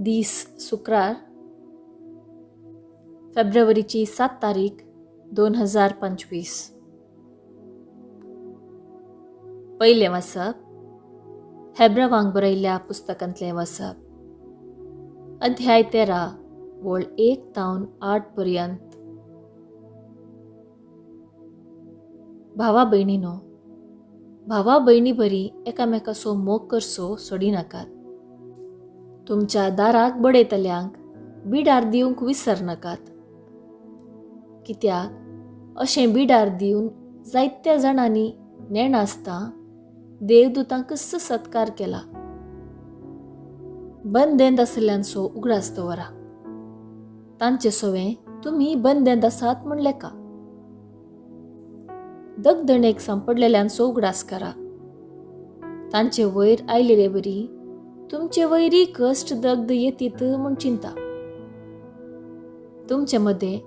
दीस शुक्रार, फेब्रुवारीची 7 तारीख 2025. पयलें वाचप हेब्रावांक बरयल्ल्या पुस्तकांतलें वाचप, अध्याय 13 वळ 1 तावन 8 पर्यंत. भावा भयणीनो, भावा भयणी बरी एकामेकाचो मोग करचो सोडिनाकात. तुमच्या दाराक बडयतल्यांक बिडार दिवंक विसरनाकात, कित्याक अशें बिडार दिवन जायत्या जाणांनी नेणासता देवदूतांकच सत्कार केला. बंदेंत आशिल्ल्यांचो उगडास दवरा, तांचे सवें तुमी बंदेंत आसात म्हूण लेखा. दगदणेक सांपडलेल्यांचो उगडास करा, तांचे वयर आयलेले बरी तुमचे वयरी कश्ट दग्ध येतीत म्हूण चिंता. तुमचे मदें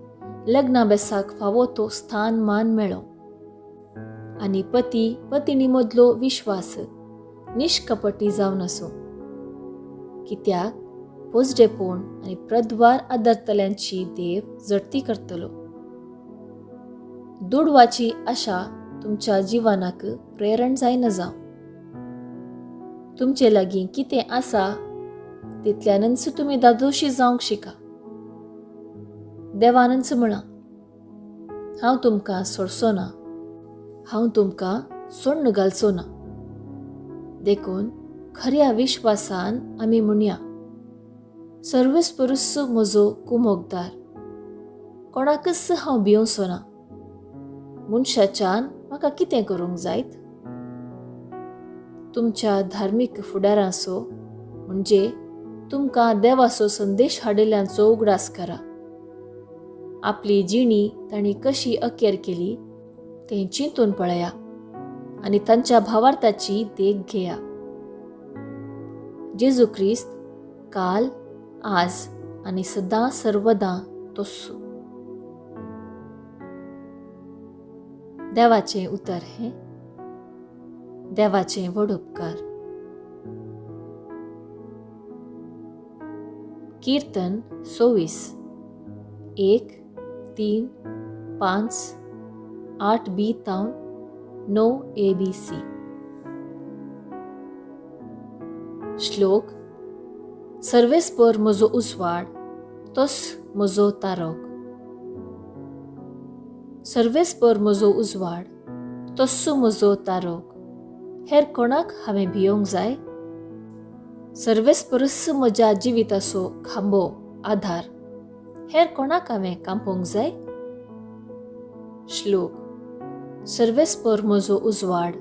लग्ना बेसाक फावो तो स्थान मान मेळो आनी पती पतिणी मदलो विश्वास निष्कपटी जावन आसूं, कित्याक पोजडेपण आनी प्रद्वार आदरतल्यांची देव जडती करतलो. दुडवाची आशा तुमच्या जिवनाक प्रेरण जायना जावं. तुमचे लागीं कितें आसा तितल्यानच तुमी दादोशी जावंक शिका. देवानच म्हळां, हांव तुमकां सोडचो ना, हांव तुमकां सोडून घालचो ना. देखून खऱ्या विश्वासान आमी म्हणया, सर्वस्परुस म्हजो कुमोगदार, कोणाकच हांव भियोवचो ना. मनशाच्यान म्हाका कितें करूंक जायत? तुमच्या धार्मीक फुडारांचो म्हणजे तुमकां देवाचो संदेश हाडिल्ल्यांचो उगडास करा. आपली जिणी तांणी कशी अखेर केली तें चिंतून पळया आनी तांच्या भावार्थाची देख घेया. जेजू क्रिस्त काल, आज आनी सदां सर्वदां तोस्सू. देवाचें उतर हें देवाचें व्हड उपकार. कीर्तन 26 1 3 5 8 बी तावन 9 ए बी सी. श्लोक सर्वेस्पर म्हजो उजवाड, तोच म्हजो तारक. सर्वेस्पर म्हजो उजवाड, तोच म्हजो तारक, हेर कोणाक हांवें भियोंक जाय? सर्वेस्परच म्हज्या जिविताचो खांबो आधार, हेर कोणाक हांवें कांपोवंक जाय? श्लोक सर्वेस्पर म्हजो उजवाड,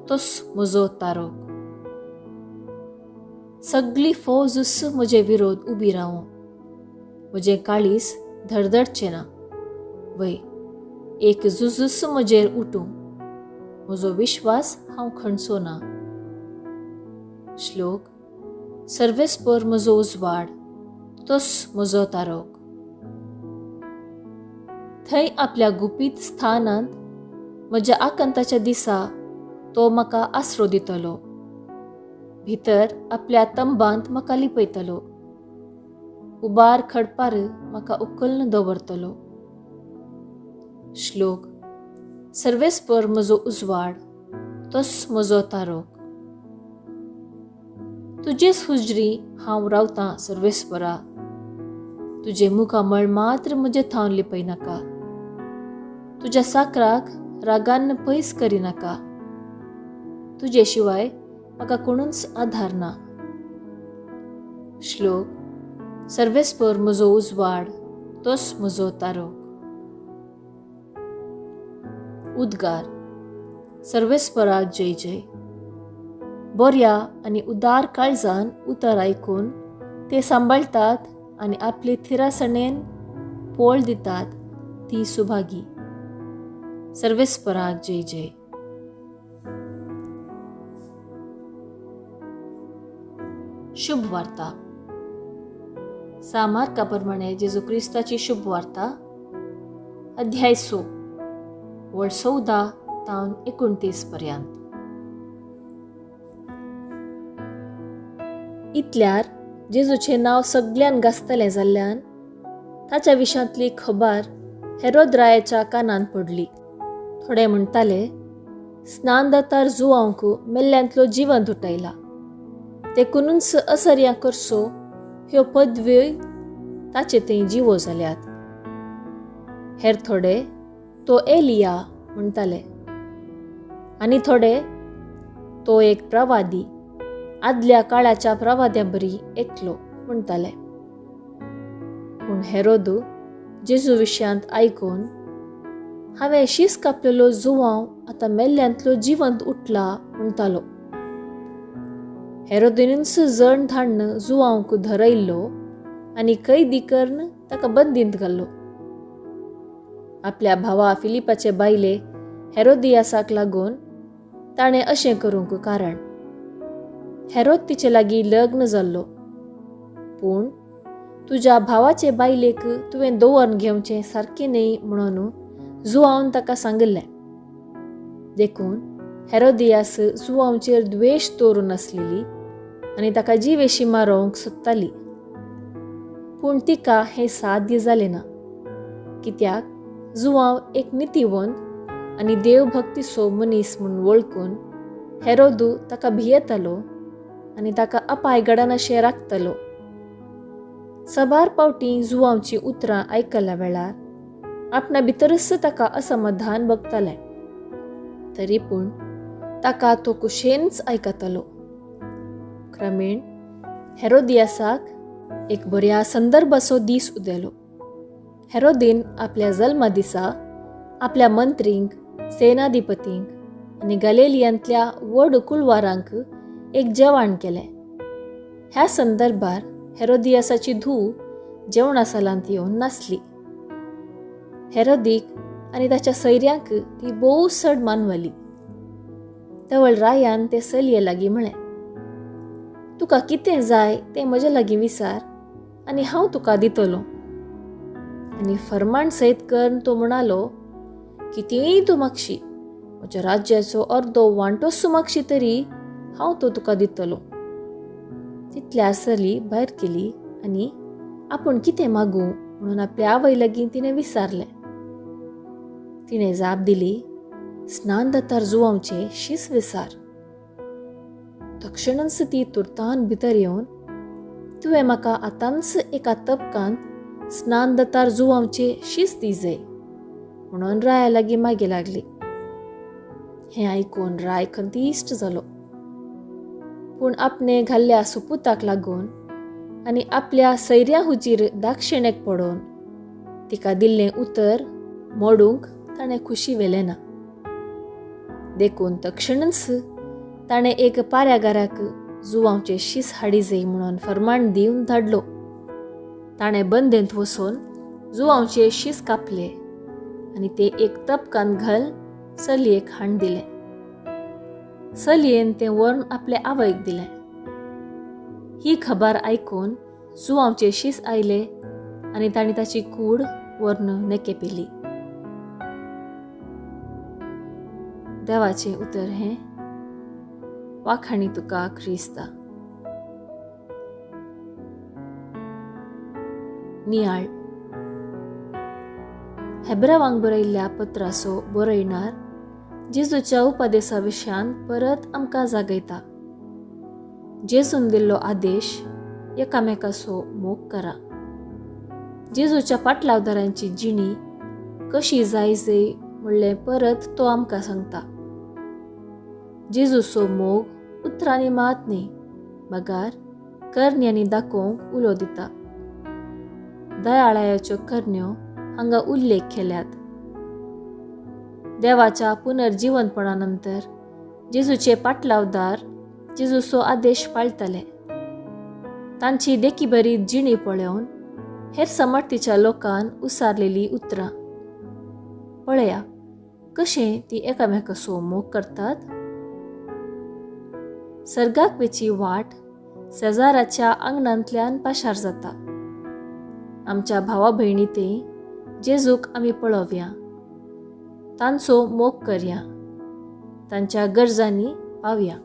तोच म्हजो तारक. सगली फौजूच म्हजे विरोध उबी रावूं, म्हजें काळीज धडधडचें ना. वय एक झुजूच म्हजेर उठूं, म्हजो विश्वास हांव खणचो ना. श्लोक सर्वेस्पर म्हजो उजवाड, तोच म्हजो तारक. थंय आपल्या गुपीत स्थानांत म्हज्या आकांताच्या दिसा तो म्हाका आसरो दितलो, भितर आपल्या तंबांत म्हाका लिपयतलो, उबार खडपार म्हाका उखल्न दवरतलो. श्लोक सर्वेस्पर म्हजो उजवाड, तोच म्हजो तारक. तुजेच हुजरी हांव रावतां सर्वेस्परा, तुजें मुखामळ मात्र म्हजें थावन लिपयनाका, तुज्या साकराक रागान पयस करिनाका, तुजे शिवाय म्हाका कोणूच आधार ना. श्लोक सर्वेस्पर म्हजो उजवाड, तोच म्हजो तारक. उद्गार सर्वेस्पराक जय जय. बऱ्या आनी उदार काळजान उतर आयकून ते सांबाळटात आनी आपले थिरासणेन पोळ दितात ती सुभागी. सर्वेस्पराक जय जय. शुभ वार्ता. सामार्का प्रमाणे जेजू क्रिस्ताची शुभ वार्ता, अध्याय 6 वळ 14 तावन 29 पर्यंत. इतल्यार जेजूचें नांव सगळ्यान गाजतलें जाल्ल्यान ताच्या विशांतली खबर हेरोद रायाच्या कानांत पडली. थोडे म्हणटाले, स्नानदातार जुवांक मेल्ल्यांतलो जिवंत उठयला, देखूनच असर्या करसो ह्यो पदव्योय ताचे थंय जिवो जाल्यात. हेर थोडे तो एलिया म्हणटाले आनी थोडे तो एक प्रवादी, आदल्या काळाच्या प्रवाद्या बरी एकलो म्हणटाले. पूण हेरोद जेजू विशयांत आयकून, हांवें शीस कापलेलो जुवांव आतां मेल्ल्यांतलो जिवंत उठला म्हणटालो. हेरोदीनूच जण धाडून जुवांवक धरयल्लो आनी कैदी करून ताका बंदींत घाल्लो. आपल्या भावा फिलिपाचे बायले हेरोदियासाक लागून ताणें अशें करूंक कारण. हेरोद तिचे लागीं लग्न जाल्लो, पूण तुज्या भावाचे बायलेक तुवें दवरून घेवचें सारकें न्हय म्हणून जुवांवन ताका सांगिल्लें. देखून हेरोदियास जुवांवचेर द्वेश दवरून आसलेली आनी ताका जिवेशी मारोवंक सोदताली. पूण तिका हें साध्य जालें ना, कित्याक जुवांव एक नितीवंत आनी देवभक्तीचो मनीस म्हूण वळखून हेरोदू ताका भियेतालो आनी ताका अपाय घडनाशें राखतालो. साबार पावटी जुवांवचीं उतरां आयकल्या वेळार आपणा भितरच ताका असमाधान भोगतालें, तरी पूण ताका तो कुशेनच आयकतालो. क्रमेण हेरोदियासाक एक बऱ्या संदर्भाचो दीस उदेलो. हेरोदीन आपल्या जल्मा दिसा आपल्या मंत्रींक, सेनाधिपतींक आनी गलेलियांतल्या व्हड कुळवारांक एक जेवण केलें. ह्या संदर्भार हेरोदियासाची धूव जेवणा सालांत येवन नासली. हेरोदीक आनी ताच्या सैऱ्यांक ती भोव चड मानवली. तवळ रायान ते चलये लागीं म्हळें, तुका कितें जाय तें म्हजे लागीं विचार आनी हांव तुका दितलो. आनी फर्माण सयत करून तो म्हणालो, कितेंय तूं मागशी, म्हज्या राज्याचो अर्दो वांटोच मागशी तरी हांव तो तुका दितलो. तितल्या चली भायर गेली आनी आपूण कितें मागूं म्हणून आपल्या आवय लागीं तिणें विचारलें. तिणें जाप दिली, स्नानदातार जुवांवचें शीस विचार. तक्षणच ती तुर्तान भितर येवन, तुवें म्हाका आतांच एका तबकांत स्नानदातार जुवांवचें शीस दी म्हणून राया लागीं मागीं लागली. हें आयकून राय खंतीश्ट जालो, पूण आपणे घाल्ल्या सुपुताक लागून आनी आपल्या सैऱ्या हुजीर दाक्षिणेक पडोवन तिका दिल्लें उतर मोडूंक ताणें खुशी व्हेलें ना. देखून तक्षणच ताणें एक पाऱ्यागाराक जुवांवचें शीस हाडी जाय म्हणून फर्माण दिवन धाडलो. ताणें बंदेंत वचून जुवांवचें शीस कापलें आनी तें एक तबकान घाल चलयेक हाण दिलें. चलयेन तें व्हरून आपले आवयक दिलें. ही खबर आयकून जुवांवचें शीस आयलें आनी तांणी ताची कूड व्हरून नेके पिली. देवाचें उतर हें. वाखाणी तुका क्रिस्ता. नियाळ. हेब्रावांक बरयल्ल्या पत्राचो बरयणार जेजूच्या उपदेसा विशयान परत आमकां जागयता. जेजून दिल्लो आदेश एकामेकाचो मोग करा. जेजूच्या पाटलावदारांची जिणी कशी जाय जाय म्हणलें परत तो आमकां सांगता. जेजूचो मोग उतरांनी मात न्ही, बगार करण्यांनी दाखोवंक उलो दिता. दयाळायाच्यो करण्यो हांगा उल्लेख केल्यात. देवाच्या पुनर्जिवंतपणा नंतर जेजूचे पाटलावदार जेजूचो आदेश पाळटाले. तांची देखी बरी जिणी पळोवन हेर समर्थीच्या लोकान उसारलेली उतरां पळया कशें ती एकामेकाचो मोग करतात. सर्गाक वेची वाट शेजाराच्या आंगणांतल्यान पाशार जाता. आमच्या भावा भयणी ते जेजूक आमी पळोवया, तांचो मोग करया, तांच्या गरजांनी पावया.